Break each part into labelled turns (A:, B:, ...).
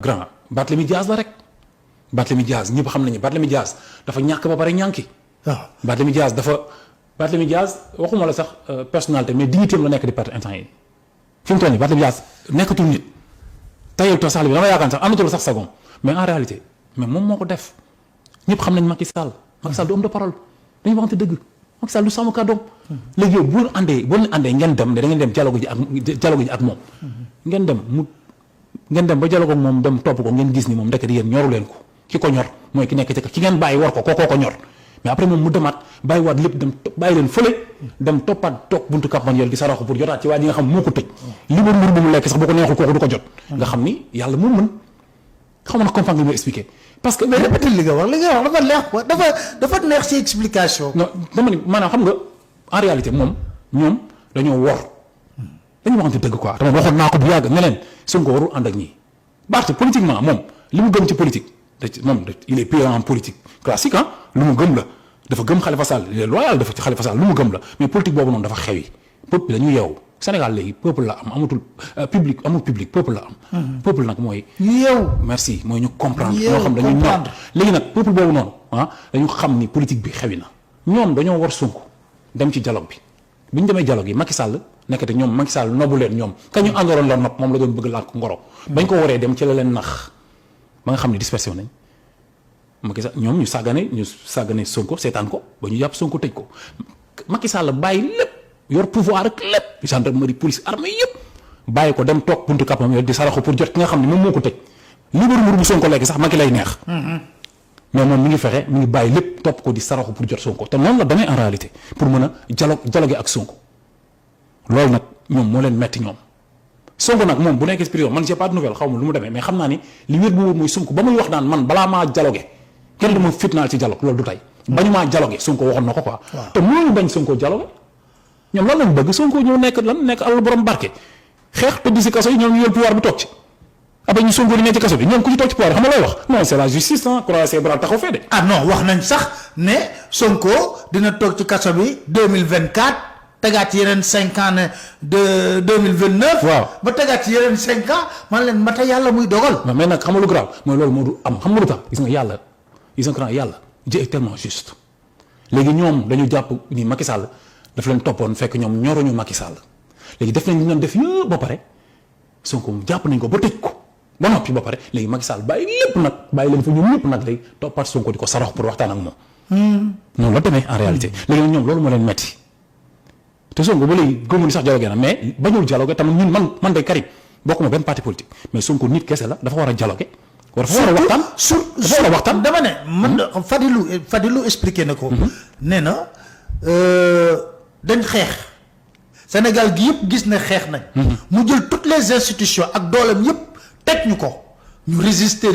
A: grand Barthélémy Dias la rek Barthélémy Dias ñëpp xam nañu Barthélémy Dias dafa ñàkk ba pare ñànki. waaw Barthélémy Dias waxuma la sax personnalité mais dignité am la nekk di perte instant yi fi mu toll nii Barthélémy Dias nekkatul nit tayal to sax bi dama yaakaar sax amatul sax sagom mais en réalité mais moom moo ko def ñëpp xam nañ Macky Sall du homme de parole dañuy waxante dëgg Macky Sall du sàmm kàddoom. léegi yow boo àndee ngeen dem ne da ngeen dem dialogue ji ak moom. ngeen dem ba dialogue ak moom dem topp ko ngeen gis ni moom ndekete yéen ñoru leen ko ki ko ñor mooy ki nekk ci ki ngeen bàyyi war ko kookoo ko ñor mais après moom mu demaat bàyyiwaat lépp dem bàyyi leen fële dem toppaat toog buntu campagne yooyu di saraxu pour jotaat ci waa ji nga xam moo ko tëj. li mu mbir bu mu lekk sax boo ko neexul kooku du ko jot. nga xam ni yàlla moo mën xam na comprendre li ma expliqué. parce que
B: mais répété li nga wax dafa neex dafa neex ci explication.
A: non dama ni maanaam xam nga en réalité moom ñoom dañoo wor dañu waxante dëgg quoi dama waxoon naa ko bu yàgg ne leen Sonko warul ànd ak ñii Barth politiquement moom li mu gëm ci politique moom il est pur en politique classique ah lu mu gëm la dafa gëm Khalifa Sall il est loyal dafa ci Khalifa Sall lu mu gëm la mais politique boobu noonu dafa xewi peuple bi dañu yeewu Sénégal léegi peuple la am amatul public amul public peuple la am. peuple nag mooy.
B: ñu yeewu
A: merci mooy ñu comprendre. ñoo xam dañuy ñor léegi nag peuple boobu noonu dañu xam ni politique bi xewi na ñoom dañoo war Sonko dem ci dialogue bi ñu demee dialogue yi Macky Sall nekkate ñoom Macky Sall nobbu leen ñoom ka ñu àndaloon la nopp moom la doon bëgg làkk ngoro. bañ ko waree dem ci la leen nax ba nga xam ne dispersion nañ Macky Sall ñoom ñu sàggane Sonko seetaan ko ba ñu jàpp Sonko tëj ko Macky Sall bàyyi lépp yor pouvoir ak lépp gendarmerie police armée yëpp bàyyi ko dem toog buntu kàppam yor di saraxu pour jot ki nga xam ne moom moo ko tëj li mbir bu Sonko lekk sax Macky lay neex. mais moom mi ngi fexe mi ngi bàyyi lépp topp ko di saraxu pour jot Sonko te noonu la demee en réalité pour mën a dialoguer ak Sonko loolu nag ñoom moo leen metti ñoom Sonko nag moom bu nekkee ci prison man j'ai pas de nouvelle xaw ma lu mu demee mais xam naa ni li wér bu wóor mooy Sonko ba muy wax naan man balaa maa dialoguer kenn du ma fitnaal ci dialogue loolu du tey bañu maa dialoguer Sonko waxoon na ko quoi te mënuñu bañ Sonko dialoguer ñoom lan lañ bëgg Sonko ñëw nekk alal borom barke xeex tëdd si kaso yi ñoom ñu yor pouvoir bi toog ci après ñu Sonko di nekk ci kaso bi ñoom ku ci toog ci pouvoir xam nga looy wax non c'est la justice croiser ses bras taxaw fee de.
B: ah non wax nañ sax ne Sonko dina toog ci kaso bi 2024 tegaat yeneen 5 ans ne de 2029.
A: waaw
B: ba tegaat ci yeneen 5 ans man leen mata yàlla muy dogal.
A: mais nag xam nga lu grave mooy loolu moo du am xam nga lu tax gis nga yàlla yàlla Dieu est tellement juste léegi ñoom dañu jàpp ni Macky Sall daf leen toppoon fekk ñoom ñoruñu Macky Sall léegi def nañ li ñu doon def yëpp ba pare Sonko jàpp nañ ko ba tëj ko ba noppi ba pare léegi Macky Sall bàyyi lépp nag bàyyi leen fa ñoom ñëpp nag léegi toppaat Sonko di ko sarax pour waxtaan ak moom. noonu la demee en réalité. léegi nag ñoom loolu moo leen metti te Sonko ba léegi gëmu ni sax dialogue na mais bañul dialogue tamit ñun man day Karim bokkuma benn parti politique mais Sonko nit kese la dafa war a dialogue. dafa war a waxtaan dafa war a waxtaan
B: dama ne man Fadilou expliqué na ko. nee na dañ xeex. Sénégal gi yëpp gis ne xeex nañ. mu jël toutes les institutions ak dooleem yëpp teg ñu ko ñu résister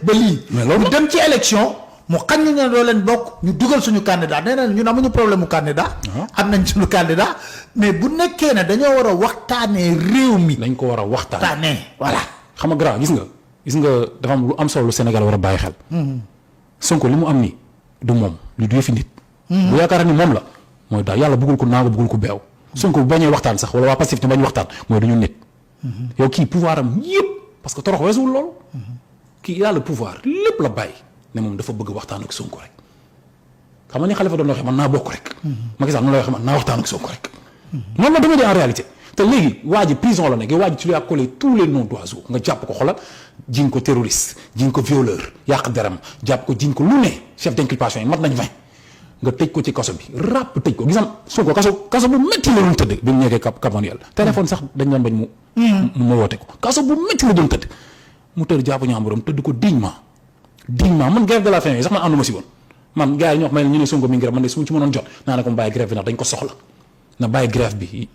B: ba lii.
A: mais loolu
B: ñu dem ci élection mu xañ ñu ne doo leen bokk ñu dugal suñu candidat nee na ñun amuñu problème mu candidat. am nañ suñu candidat mais bu nekkee ne dañoo war a waxtaanee réew mi.
A: dañ ko war a waxtaanee
B: voilà.
A: xam nga grand gis nga dafa am lu am solo lu Sénégal war a bàyyi xel. Sonko li mu am nii du moom li du yëfi nit. bu yaakaar ni moom la mooy daal yàlla bëggul ko naagu bëggul ko beew. Sonko bu bañee waxtaan sax wala waa Pastef ñu bañ waxtaan mooy dañu nit. yow kii pouvoir am yëpp parce que torox weesuwul loolu. kii il a le pouvoir lépp la bàyyi ne moom dafa bëgg waxtaan ak Sonko rek xam nga ni Khalifa doon waxee man naa bokk rek. Macky Sall noonu la waxee man naa waxtaan ak Sonko rek. noonu la demee en réalité te léegi waa ji prison la nekk waa ji tu lui as collé tous les noms d'oiseaux nga jàpp ko xoolal jiñ ko terroriste jiñ ko violeur yàq deram jàpp ko jiñ ko lu ne chef d'inculpation yi mat nañ 20 nga tëj ko ci kaso bi ràpp tëj ko gisam Sonko kaso bu métti la doon tëdd bi mu nekkee Cap Manuel téléphone sax dañ doon bañ mu woote ko kaso bu métti la doon tëdd mu tëdd jàpp ñaamburam tëdd ko dignement man grève de la faim sax man ànduma si woon man gars yi ñoo xam ne ñu ne Sonko mi ngi grève man de su mu ci mënoon jot naa ne ko mu bàyyi grève bi ndax dañ ko soxla na bàyyi grève bi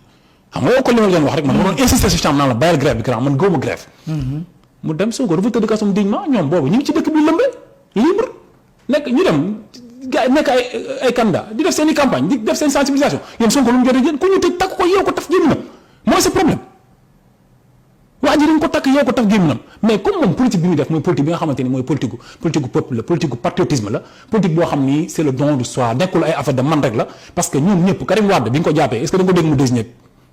A: xam nga ko li ma leen wax rek man ma doon insister si chambre naan la bàyyil grève bi grand man góob grève mu dem Sonko dafa tëdd kaso dignement ñoom boobu ñu ngi ci dëkk bi lëmbee libre nekk ñu dem gars yi nekk ay candidat di def seen i campagne di def seen sensibilisation yéen Sonko lu mu jotee yéen ku ñu tëj takk ko yow ko taf gémminam mooy sa problème waa ji dañ ko takk yow ko taf gémminam mais comme moom politique bi muy def mooy politique bi nga xamante ni mooy politique peuple la politique patriotisme la politique boo xam ni c'est le don de soi nekkul ay affaire de man rek la parce que ñoom ñëpp Karim Wade bi ñu ko jàppee est-ce que da nga ko dégg mu désigné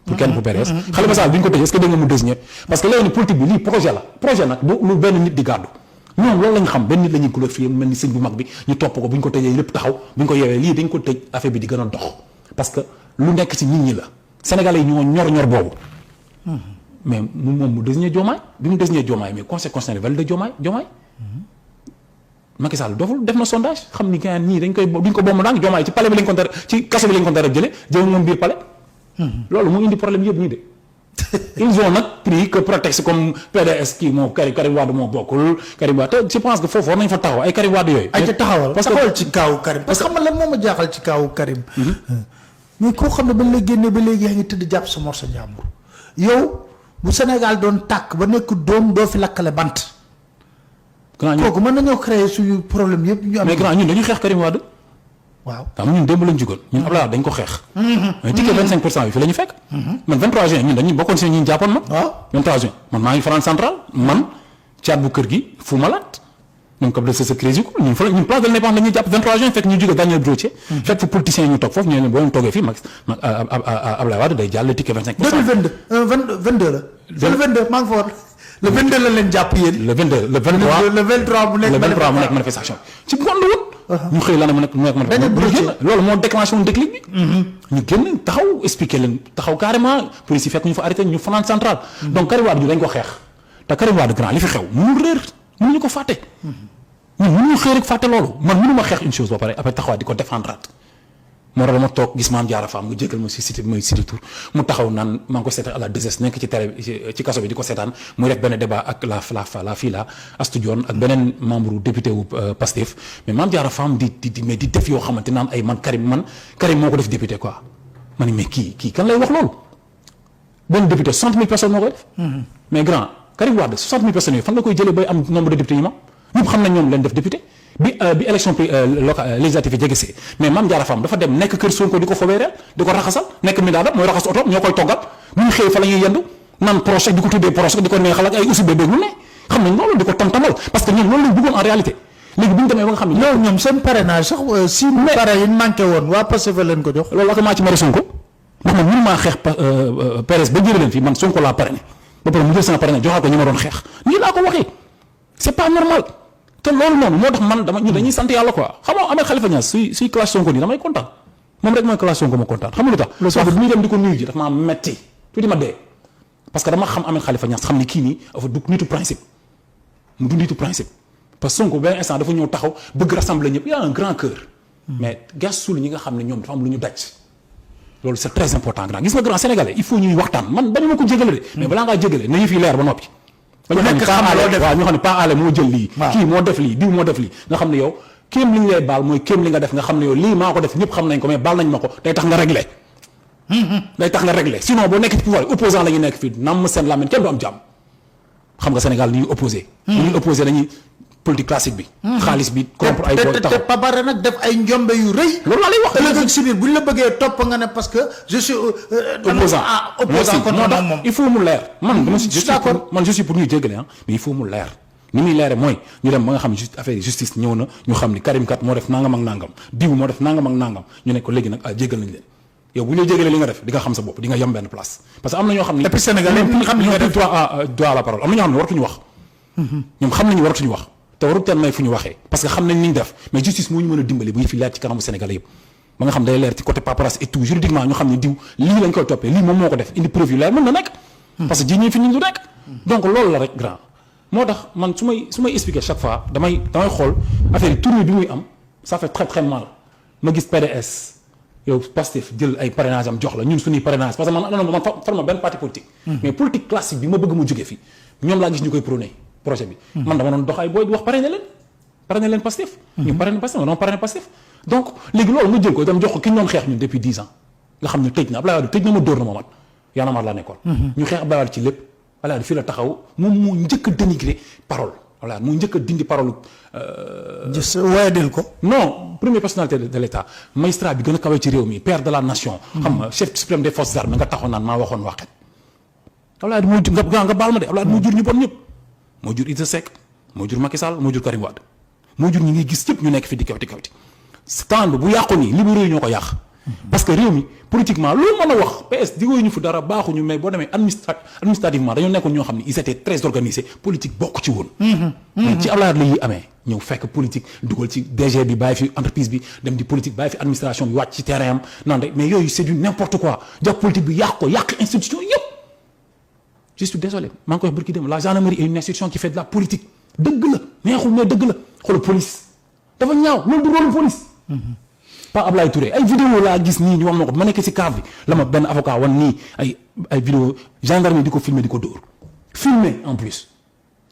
A: pour kenn pour PDS. Khalifa Sall bi ñu ko tëj est-ce que dégg nga mu désigné parce que léegi ni politique bi lii projet nag du lu benn nit di gàddu ñoom loolu lañ xam benn nit la ñuy glorifier mel ni sëñ bu mag bi ñu topp ko bu ñu ko tëjee lépp taxaw bu ñu ko yeewee lii dañ ko tëj affaire bi di gën a dox parce que lu nekk ci nit ñi la Sénégalais yi ñoo ñor boobu. mais moom mu désigné Diomaye bi mu désigné Diomaye mais conseil constitutionnel valide Diomaye Macky Sall doful def na sondage xam ni gars ñii duñ ko bomb daang Diomaye ci palais bi lañ ko tere ci kaso bi lañ ko tere jële moom biir palais. loolu moo indi problème yëpp nii de. ils ont nag pris que prétexte comme PDS kii moo Karim Wade moo bokkul Karim Wade te je pense que foofu war nañ fa taxaw ay Karim Wade yooyu.
B: ay ca taxawal
A: parce que
B: taxawal ci kaawu Karim. parce que xam nga lan moo ma jaaxal ci kaawu Karim. mais koo xam ne ba la génnee ba léegi yaa ngi tëdd jàpp sa morso jàmbur yow bu Sénégal doon tàkk ba nekk doom doo fi lakkale bant. kooku mën nañoo créer suñu problème yëpp ñu am.
A: mais grand ñun dañuy xeex Karim Wade.
B: waaw
A: xam ñun démb lañ jugoon ñun Abdoulaye dañ ko xeex. mais ticket 25% bi fi la ñu fekk. man 23 juin ñun dañuy bokkoon si ñun jàppoon ma.
B: waaw
A: 23 juin man maa ngi France centrale man caat bu kër gi fu malaat ñun comme de sa crise ko ñun place de l'Indépendance la ñuy jàpp 23 juin fekk ñu jóge Daniel Brottier. fekk fu politiciens yi ñu toog foofu ñu ne boo leen toogee fii mag Abdoulaye Wade day jàll ticket 25%.
B: 22 la. le 22 maa ngi fa woon. le 22 la leen jàpp yéen.
A: le 23 mu nekk manifestation ci ngoon la woon. ñu xëy la ne mu nekk manifestation. loolu moo déclenché woon déclic bi. ñu génn taxaw expliqué leen taxaw carrément police yi fekk ñu fa arrêté ñu fanaan central. donc Karim Wade ñu dañ ko xeex te Karim Wade grand li fi xew mënul réer mënuñu ko fàtte. ñun mënuñu xëy rek fàtte loolu man mënuma xeex une chose ba pare après taxawaat di ko défendre moo tax dama toog gis Mame Diarra Fam nga jégal ma si cité bi may cité tour mu taxaw naan maa ngi ko seetaan à la 2S nekk ci télé ci kaso bi di ko seetaan muy def benn débat ak la fii la Astou Dione ak beneen membre député wu Pastef mais Mame Diarra Fam di def yoo xamante naan ay man Karim moo ko def député quoi ma ne mais kii kan lay wax loolu benn député 60 000 personnes moo koy def. mais grand Karim Wade 60 000 personnes yooyu fan nga koy jëlee bay am nombre de députés yi ma ñëpp xam nañ ñoom leen def député. bi élection locale législative yi jegesee mais Mame Diarra Fam dafa dem nekk kër Sonko di ko fobeereel di ko raxasal nekk mi daadam mooy raxas oto ñoo koy toggal ñu xëy fa la ñuy yendu naan projet di ko tuddee projet di ko neexal ak ay aussi bébé lu ne xam nañ loolu di ko tam-tamal parce que ñoom loolu lañ bëggoon en réalité léegi bi ñu demee ba nga xam ne
B: loolu ñoom seen parrainage sax si pare yi manqué woon waa Pastef leen ko jox
A: loolu ak maa ci mari Sonko ndax man mënu maa xeex PDS ba jëlee leen fii man Sonko laa parrainé ba pare mu jël sama parrainé joxaat ko ñu ma doon xeex nii laa ko waxee c'est pas normal te loolu noonu moo tax man ñun dañuy sant yàlla quoi xam nga amee Khalifa Niass suy classe Sonko nii damay kontaan moom rek mooy classe Sonko ma kontaan xam nga lu tax. lu sax bu muy dem di ko nuyu ji dafa maa metti tuuti ma dee parce que dama xam amee Khalifa Niass xam ni kii nii dafa du nitu principe mu du nitu principe parce que Sonko benn instant dafa ñëw taxaw bëgg rassembler ñëpp il a un grand cœur. mais gasul ñi nga xam ne ñoom dafa am lu ñu daj. loolu c'est très important grand gis nga grand sénégalais il faut ñuy waxtaan man bañu ma ko jégale de. mais balaa ngaa jégale nañu fi leer ba noppi. ñu xam ne pas ale moo jël lii kii moo def lii diw moo def lii nga xam ne yow kéem li ñu lay baal mooy kéem li nga def nga xam ne yow lii maa ko def ñëpp xam nañ ko mais baal nañ ma ko day tax nga réglé sinon boo nekk ci pouvoir opposant la ñuy nekk fii nam seen lamine kenn du am jàmm xam nga Sénégal li ñuy opposé li ñuy opposé dañuy politique classique bi xaalis bi corrompre ay boy taxaw
B: te pabare nag def ay njombe yu rëy
A: loolu laa lay wax
B: ëllëg ak si biir bu ñu la bëggee topp nga ne parce que je suis opposant contre moom
A: il faut mu leer man je suis pour ñu jéggale mais il faut mu leer ni muy leere mooy ñu dem ba nga xam ne affaire justice ñëw na ñu xam ni Karim kat moo def nangam ak nangam diw moo def nangam ak nangam ñu ne ko léegi nag jéggal nañ leen yow bu ñu la jéggalee li nga def di nga xam sa bopp di nga yem benn place parce que am na ñoo xam ni
B: et puis Sénégal xam
A: ñoo def droit à la parole am na ñoo xam ne waratuñu wax ñoom xam nañu waratuñu wax te warut teen may fu ñu waxee parce que xam nañ ni ñu def mais justice moo ñu mën a dimbali bu ñu fi leer ci kanamu Sénégalais yëpp ba nga xam day leer ci côté paperasse et tout juridiquement ñu xam ne diw lii lañ koy toppee lii moom moo ko def indi preuve yu leer mën na nekk parce que ji ñi fi ñu du nekk donc loolu la rek grand moo tax man su may expliquer chaque fois damay xool affaire yi tournée bi muy am ça fait très très mal ma gis PDS yow Pastef jël ay parrainage am jox la ñun suñuy parrainage parce que man farma benn parti politique mais politique classique bi ma bëgg mu jógee fi ñoom laa gis ñu koy prôné projet bi man dama doon dox ay booy di wax parrainé leen Pastef ñu parrainé Pastef ma doon parrainé Pastef donc léegi loolu nga jël ko dem jox ko ki ñu doon xeex ñun depuis 10 ans nga xam ne tëj na Abdoulaye Wade tëj na ma dóor na ma mat Y'en a marre laa nekkoon ñu xeex Abdoulaye Wade ci lépp Abdoulaye Wade fii la taxaw moom moo njëkk a dénigré parole voilà moo njëkk a dindi parole
B: wayadil ko
A: non première personnalité de l'État magistrat bi gën a kawe ci réew mi père de la nation xam nga chef suprême des forces armées nga taxaw naan maa waxoon waxet Abdoulaye Wade moo nga baal ma de Abdoulaye Wade moo jur ñu bon ñëpp moo jur Idrissa Seck moo jur Macky Sall moo jur Karim Wade moo jur ñi ngi gis yëpp ñu nekk fi di kawti stand bu yàqu nii libéraux yi ñoo ko yàq parce que réew mi politiquement loolu mën a wax PS digooyu ñu fu dara baaxuñu mais boo demee administrativement dañoo nekkoon ñoo xam ne ils étaient très organisés politique bokk ci woon. mais ci Abdoulaye la yi amee ñëw fekk politique dugal ci DG bi bàyyi fi entreprise bi dem di politique bàyyi fi administration bi wàcc ci terrain am naan rek mais yooyu c'est du n'importe quoi jàpp politique bi yàq ko yàq institution yëpp. je suis désolé maa ngi koy wax barki dem la gendarmerie est une institution qui fait de la politique dëgg la neexul mais dëgg la xool police dafa ñaaw loolu du rôle police. pas Ablaye Touré ay vidéo laa gis nii ñu wax ma ko ma nekk ci cave bi la ma benn avocat wan nii ay vidéo gendarmerie di ko filmer di ko dóor filmer en plus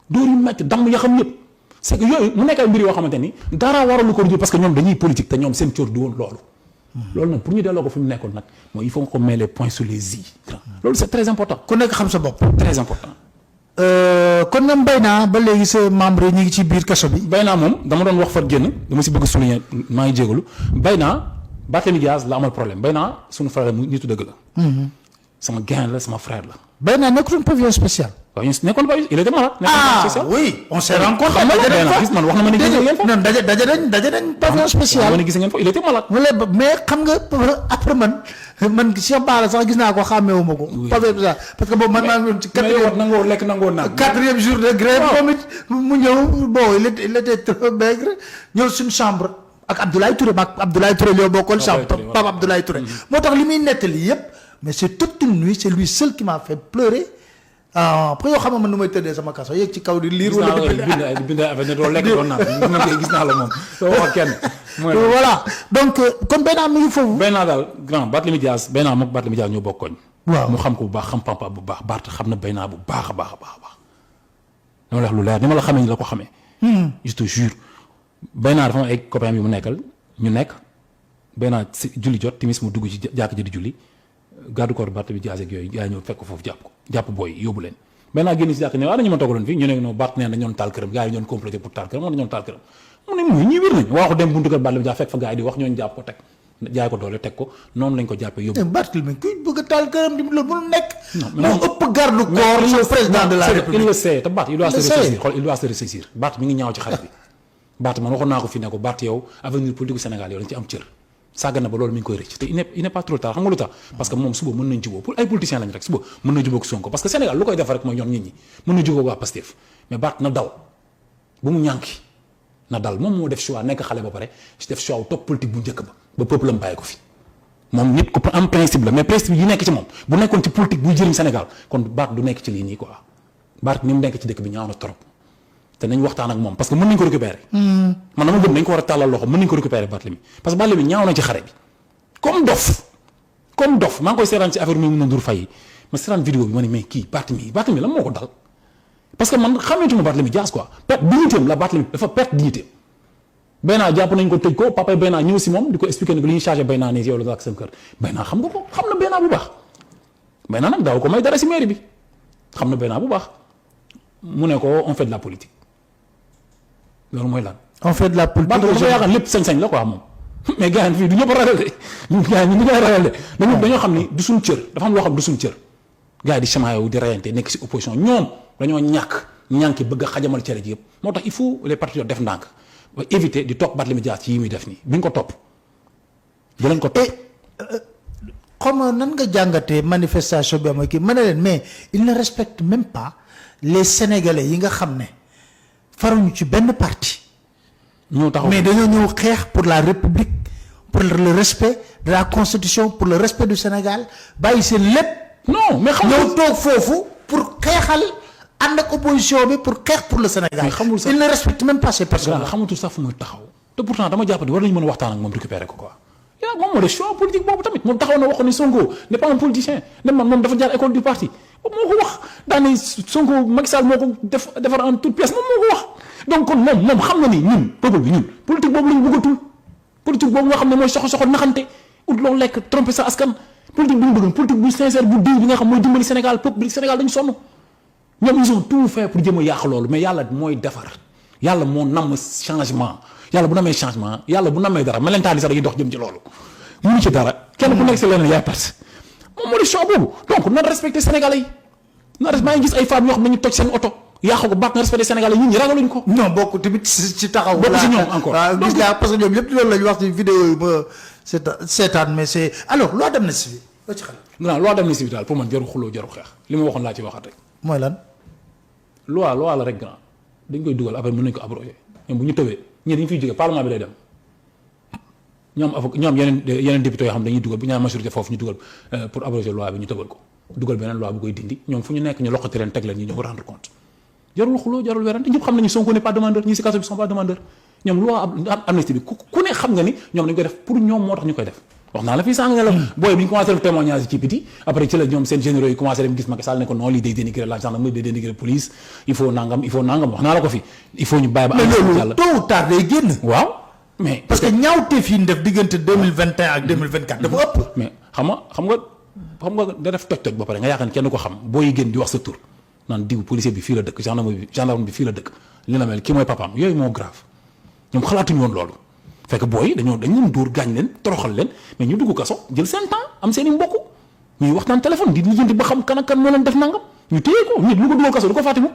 A: dóor yu métti damm ya xam yëpp c'est que yooyu mu nekk ay mbir yoo xamante ni dara waralu ko parce que ñoom dañuy politique te ñoom seen cóor du woon loolu. loolu nag pour ñu delloo ko fi mu nekkoon nag mooy il faut nga ko mettre les points sur les i. loolu c'est très important.
B: ku nekk xam sa bopp.
A: très important.
B: kon ñoom Bayna ba léegi sa membre yi ñu ngi ci biir kaso bi.
A: Bayna moom dama doon wax far génn dama si bëgg a souligner maa ngi jégalu Bayna Barthélémy Dias la amal problème Bayna sunu frère la mu nitu dëgg la. sama gain la sama frère la.
B: Bayna nekkul pavillon spécial.
A: waaw ñu nekkoon pavillon il était malade.
B: Oui on s'est rencontré.
A: xam nga Bayna gis man wax na ma ne gis ngeen fa.
B: non daje nañ pavillon spécial.
A: ma ne gis ngeen fa il était malade.
B: mais xam nga après man Cheikh Bara sax gis naa ko xàmmeewuma ko. pavillon spécial parce que boobu man maa ngi doon ci.
A: nangoo lekk nangoo naan.
B: 4e jour de grève moom it mu ñëw bon il était trop maigre ñëw suñu chambre ak Abdoulaye Touré Abdoulaye Touré ñoo bokkoon chambre Pape Abdoulaye Touré. moo tax li muy nettali yëpp mais c'est toute une nuit c'est lui seul qui m'a fait pleurer. après yoo xam ne man nu may tëddee sama kaso yéeg ci kaw di liir wala
A: di bind affaire ne doo lekk doo naan gis naa la moom doo wax kenn
B: voilà donc kon Bayna mi ngi foofu.
A: Bayna daal grand Barthélémy Dias Bayna moom Barthélémy Dias ñoo bokkoñ.
B: waaw
A: mu xam ko bu baax xam papa bu baax Bart xam na Bayna bu baax a baax a baax dama la wax lu leer ni ma la xamee ni la ko xamee. je te jure Bayna dafa am ay copains bi mu nekkal ñu nekk Bayna si julli jot timis mu dugg ci jàkk ji di julli garde corps Barthélémy Dias ak yooyu yaa ñëw fekk ko foofu jàpp booy yóbbu leen Bayna génn si jàkk ne waaw dañu ma toogaloon fii ñu ne non Bart nee na ñoon taal këram gars yi ñoon complété pour taal këram moo ñoon taal këram mu ne muy ñii wér nañ waaxu dem buntu kër Barthélémy Dias fekk fa gars yi di wax ñooñu jàpp ko teg jaay ko doole teg ko noonu lañ ko jàppee yóbbu.
B: Barthélémy kuy bëgg a taal këram di loolu mënul nekk. moo ëpp garde corps le président de la République.
A: il le sait te Bart il doit se ressaisir xool il doit se ressaisir Bart mi ngi ñaaw ci xarit bi Bart man waxoon naa ko fii ne ko Bart yow avenir politique Sénégal yow dañ ci am cër sàggan na ba loolu mi ngi koy rëcc te il n'est pas trop tard xam nga lu tax parce que moom suba mën nañ jubóo pour ay politiciens lañ rek suba mën na jubóo ak Sonko parce que Sénégal lu koy def rek mooy ñoom nit ñi mën na jubóo ak waa Pastef mais Bart na daw bu mu ñànki na dal moom moo def choix nekk xale ba pare def choix topp politique bu njëkk ba peuple am bàyyi ko fi moom nit ku am principe la mais principe yi nekk ci moom bu nekkoon ci politique buy jëriñ Sénégal kon Bart du nekk ci lii nii quoi Bart ni mu nekk ci dëkk bi ñaaw na trop te nañ waxtaan ak moom parce que mën nañ ko récupérer man dama gëm nañ ko war a tàllal loxo mën nañ ko récupérer Barthélémy parce que Barthélémy ñaaw na ci xare bi comme dof maa ngi koy seetaan ci affaire mi mun na Ndour Faye ma seetaan vidéo bi ma ne mais kii Barthélémy lan moo ko dal parce que man xameetuma Barthélémy Dias quoi perte dignité la Barthélémy dafa perte dignité Bayna jàpp nañ ko tëj ko papa Bayna ñëw si moom di ko expliquer ne ko li ñuy chargé Bayna ne yow la ak seen kër Bayna xam nga ko xam na Bayna bu baax Bayna nag daaw ko may dara si mairie bi xam na Bayna bu baax mu ne ko on fait de la politique loolu mooy lan.
B: on fait de la politique
A: Bart dafa yaakaar lépp sañ-sañ la quoi moom mais gars yi fii du ñëpp a ragal de ñun gars yi ñu ngi ragal de dañoo xam ni du suñ cër dafa am loo xam du suñ cër gars yi di chamaayoo di rayante nekk si opposition ñoom dañoo ñànki bëgg a xajamal cere ji yëpp moo tax il faut les patriotes def ndànk ba éviter di topp Barthélémy Dias ci yi muy def nii bu ñu ko topp bu leen ko topp.
B: comme nan nga jàngatee manifestation bi am kii ma ne leen mais il ne respecte même pas les Sénégalais yi nga xam ne faruñu ci benn parti.
A: ñoo taxaw
B: mais dañoo ñëw xeex pour la République pour le respect de la Constitution pour le respect du Sénégal bàyyi seen lépp.
A: non mais xam
B: ñëw toog foofu pour xeexal ànd ak opposition bi pour xeex pour le Sénégal.
A: mais xamul sax
B: il ne respecte même pas ces personnes.
A: xamatul sax fu muy taxaw te pourtant dama jàpp ni war nañu mën a waxtaan ak moom récupérer ko quoi. yaa moom moo def choix politique boobu tamit moom taxaw na waxoon ni Sonko n'est pas un politicien ne man moom dafa jaar école du parti moo ko wax daane Sonko Macky Sall moo ko defar en toute pièce moom moo ko wax donc kon moom xam na ni ñun peuple bi ñun politique boobu lañu bëggatul politique boobu nga xam ne mooy soxo naxante ut loo lekk tromper sa askan politique bi ñu bëgg politique bu sincère bu diw bi nga xam mooy dimbali Sénégal peuple bi Sénégal dañu sonn ñoom ils ont tout fait pour jëm a yàq loolu mais yàlla mooy defar yàlla moo namm changement yàlla bu namee changement yàlla bu namee dara melentaan yi sax dañuy dox jëm ci loolu mënu ci dara kenn ku nekk si leneen yaay parce moom moo di choix boobu donc nan respecté Sénégalais yi maa ngi gis ay femmes yoo xam ne ñu toj seen oto yàqu ko baax na respecté Sénégalais yi ñun ñi ragaluñ ko.
B: non bokk tamit ci taxaw.
A: bokk si ñoom encore
B: waaw gis naa parce que ñoom ñëpp loolu la ñu wax ci vidéo yi ma seetaan mais c'est alors loi d'amnistie bi loo ci xalaat.
A: non loi d'amnistie bi daal pour man jarul xuloo jarul xeex li ma waxoon laa ci waxaat rek.
B: mooy lan.
A: loi la rek grand dañ koy dugal après mën nañ ko abroger ñoom bu ñu tëwee ñii dañu fiy jógee parlement bi lay dem ñoom yeneen député yoo xam dañuy dugal bu ñu naan majorité foofu ñu dugal pour abroger loi bi ñu tëbal ko dugal beneen loi bu koy dindi ñoom fu ñu nekk ñu loxoti leen teg leen ñu ñëw rendre compte jarul xuloo jarul werante ñëpp xam nañu Sonko n'est pas demandeur ñi si kaso bi sont pas demandeur ñoom loi amnistie bi ku ne xam nga ni ñoom dañu koy def pour ñoom moo tax ñu koy def wax naa la fii sànq ne la booy bi ñu commencé def témoignage ci biti après ci la ñoom seen généraux yi commencé dem gis Macky Sall ne ko non lii day dénigrer la gendarmerie day dénigrer police il faut nangam wax naa la ko fi il faut ñu bàyyi ba
B: mais loolu tôt ou tard day génn.
A: waaw mais
B: parce que ñaawteef yi ñu def diggante 2021 ak 2024 dafa ëpp.
A: mais xam nga da def toj ba pare nga yaakaar ne kenn ko xam booy génn di wax sa tur naan diw policier bi fii la dëkk gendarme bi fii la dëkk li la mel kii mooy papaam yooyu moo grave ñoom xalaatuñu woon loolu fekk booy dañ leen dóor gaañ leen toroxal leen mais ñu dugg kaso jël seen temps am seen i mbokk ñuy waxtaan téléphone di lijjanti ba xam kan ak kan moo leen def nangam ñu téye ko nit lu ko dugal kaso du ko fàtte mu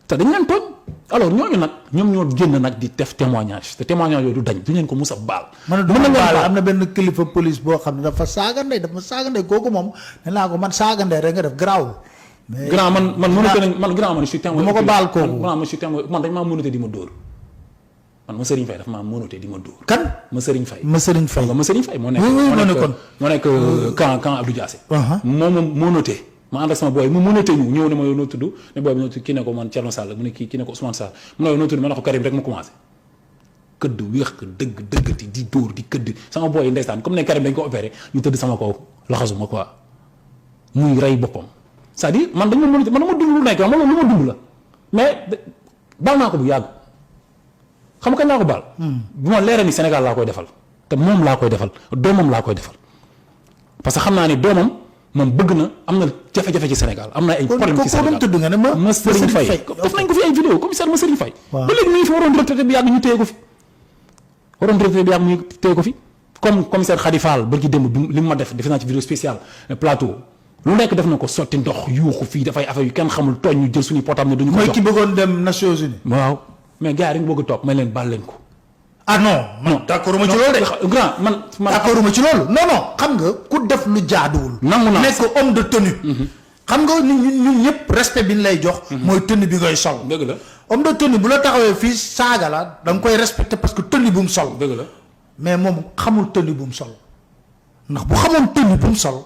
A: te dañ leen tooñ alors ñooñu nag ñoom ñoo génn nag di def témoignage te témoignage yooyu du dañ du leen ko mus a baal.
B: mën na baal am na benn kilifa police boo xam ne dafa saaga ndey kooku moom nee naa ko man saaga ndey rek nga def garaawul. mais
A: grand man mënute nañ man grand man je suis témoin.
B: ma ko baal kooku
A: man je suis témoin man dañ maa mënute di ma dóor man ma Serigne Faye dafa maa mënute di ma dóor.
B: kan
A: ma Serigne Faye.
B: ma Serigne Faye
A: ma Serigne Faye moo nekk. moo nekk camp Abdou Diassé. moom mënute ma ànd ak sama booy mu mënate ñu ñëw ne ma yow noo tudd ne booy bi noo tudd kii ne ko man Thierno Sall mu ne kii ne ko Ousmane Sall mu ne yow noo tudd ma ne ko Karim rek mu commencé këdd wéex ko dëggati di dóor di këdd sama booy yi ndeysaan comme ne Karim dañ ko opéré ñu tëdd sama kaw laxasuma quoi muy rey boppam c'est-à-dire man dañ ma mënate man dama dund lu nekk man loolu lu ma dund la mais baal naa ko bu yàgg xam nga kañ laa ko baal bu ma leeree ni Sénégal laa koy defal te moom laa koy defal doomam laa koy defal parce que xam naa ni doomam moom bëgg na am na jafe-jafe ci Sénégal am na ay problème ci Sénégal
B: tudd nga ne
A: ma Serigne Faye def nañ ko fi ay vidéo commissaire ma Serigne Faye ba léegi mi ngi fi waroon retraité bi yàgg ñu téye ko fi comme commissaire Khady Fall bërki démb bi li mu ma def naa ci vidéo spéciale plateau lu nekk def na ko sotti ndox yuuxu fii dafay affaire yu kenn xamul tooñ ñu jël suñu portable ne duñu ko jox
B: mooy ki bëggoon dem Nations Unies
A: waaw mais gars yi dañu bëgg a topp may leen baal leen ko
B: ah non d'accord ma ci loolu de
A: grand man
B: d'accord ma ci loolu non xam nga ku def lu jaaduwul
A: nangu naa
B: nekk homme de tenue xam nga ñun ñëpp respect bi ñu lay jox mooy tenue bi ngay sol
A: dëgg la
B: homme de tenue bu la taxawee fii saaga la da nga koy respecter parce que tenue bu mu sol
A: dëgg la
B: mais moom xamul tenue bu mu sol ndax bu xamoon tenue bu mu sol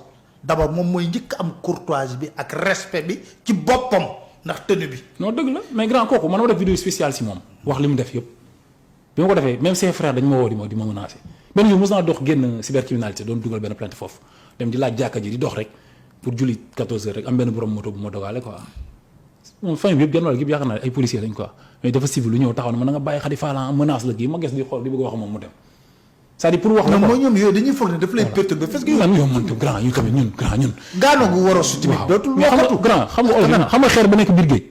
B: d'abord moom mooy njëkk am courtoisie bi ak respect bi ci boppam ndax tenue bi
A: non dëgg la mais grand kooku man ma def vidéo spéciale si moom wax li mu def yëpp bi ma ko defee même ses frères dañ ma woo di ma menacé benn jour mos naa dox génn cybercriminalité doon dugal benn plainte foofu dem di laaj jàkka ji di dox rek pour julli 14 heures rek am benn borom moto bu ma dogaale quoi moom famille bi yëpp genn wàll gi yëpp yaakaar naa ay policiers lañ quoi mais dafa civil lu ñëw taxaw na ma na nga bàyyi Khady Fall menace la kii ma ges di xool di bëgg a wax moom mu dem c'est-à-dire pour wax la
B: mooy ñoom yooyu dañuy foog ne daf lay perturber parce que
A: yow man grand ñu tamit ñun
B: gaano gu war a su tamit dootul waxatu
A: grand xam nga xeer ba nekk biir géej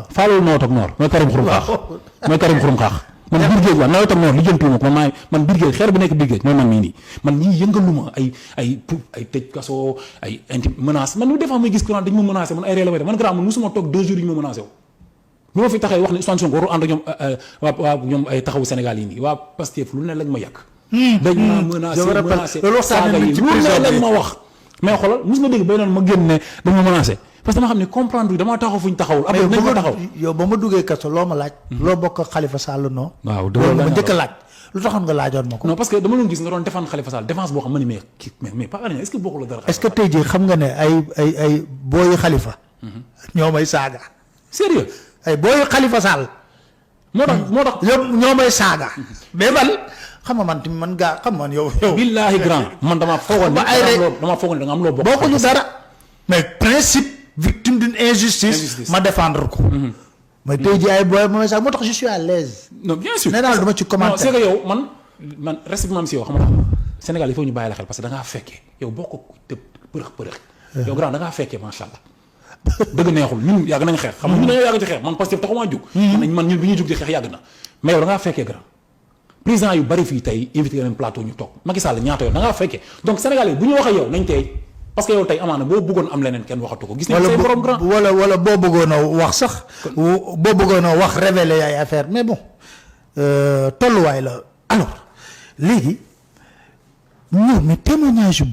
A: faalul nawet ak noor mooy Karim Xurum Xaax man biir géej waaw nawet ak noor li jëntuwuma ko man biir géej xeer ba nekk biir géej mooy man mii nii man ñii yëngaluma ay tëj kaso ay intim menace man des fois may gis ko naan dañ ma menacé man ay réew la may def man grand man musuma toog 2 jours yi ñu ma menacé wu bu ma fi taxee wax ne Ousmane Sonko waru ànd ak ñoom waa ñoom ay taxawu Sénégal yi nii waa Pastef lu ne lañ ma yàq dañ ma menacé saaga yi lu ne lañ ma wax mais xoolal mus nga dégg bay noonu ma génn ne dañ ma menacé parce que dama xam ne comprendre damaa taxaw fu ñu taxawul après nañ ko taxaw
B: yow ba ma duggee kaso loo ma laaj loo bokk ak Khalifa Sall non
A: waaw
B: loolu ma njëkk a laaj lu taxoon nga laajoon ma ko
A: non parce que dama doon gis nga doon défendre Khalifa Sall défense boo xam ma ne mais pas est-ce que bokkul dara
B: est-ce que tey jii xam nga ne ay booyu Khalifa ñoo may saaga
A: sérieux
B: ay booyu Khalifa Sall
A: moo tax
B: ñoo may saaga mais xam nga man tamit man gaa xam man yow
A: billaahi grand man damaa foogoon ne da nga am loo bokk
B: bokkuñu dara mais principe victime d'une injustice ma défendre ko mais tey jii ay booy ma sax moo tax je suis à l'aise
A: non bien sûr
B: nee naa la dama ci commenter
A: non c'est que yow man respect bi ma am si yow xam nga Sénégal il faut ñu bàyyi la xel parce que da ngaa fekkee yow boo ko te përëx yow grand da ngaa fekkee macha allah dëgg neexul ñun yàgg nañ xeex xam nga ñun dañoo yàgg ci xeex man parce que taxumaa jug man ñun bi ñuy jug di xeex yàgg na mais yow da ngaa fekkee grand président yu bari fii tey invité leen plateau ñu toog Macky Sall ñaata yoon da ngaa fekkee donc Sénégalais bu ñu wax ak yow nañ tey parce que yow tey amaana boo bëggoon am leneen kenn waxatu ko gis nañ say borom grand
B: wala boo bëggoon a wax sax boo bëggoon a wax révéler ay affaire mais bon tolluwaay la alors léegi non mais témoignage yu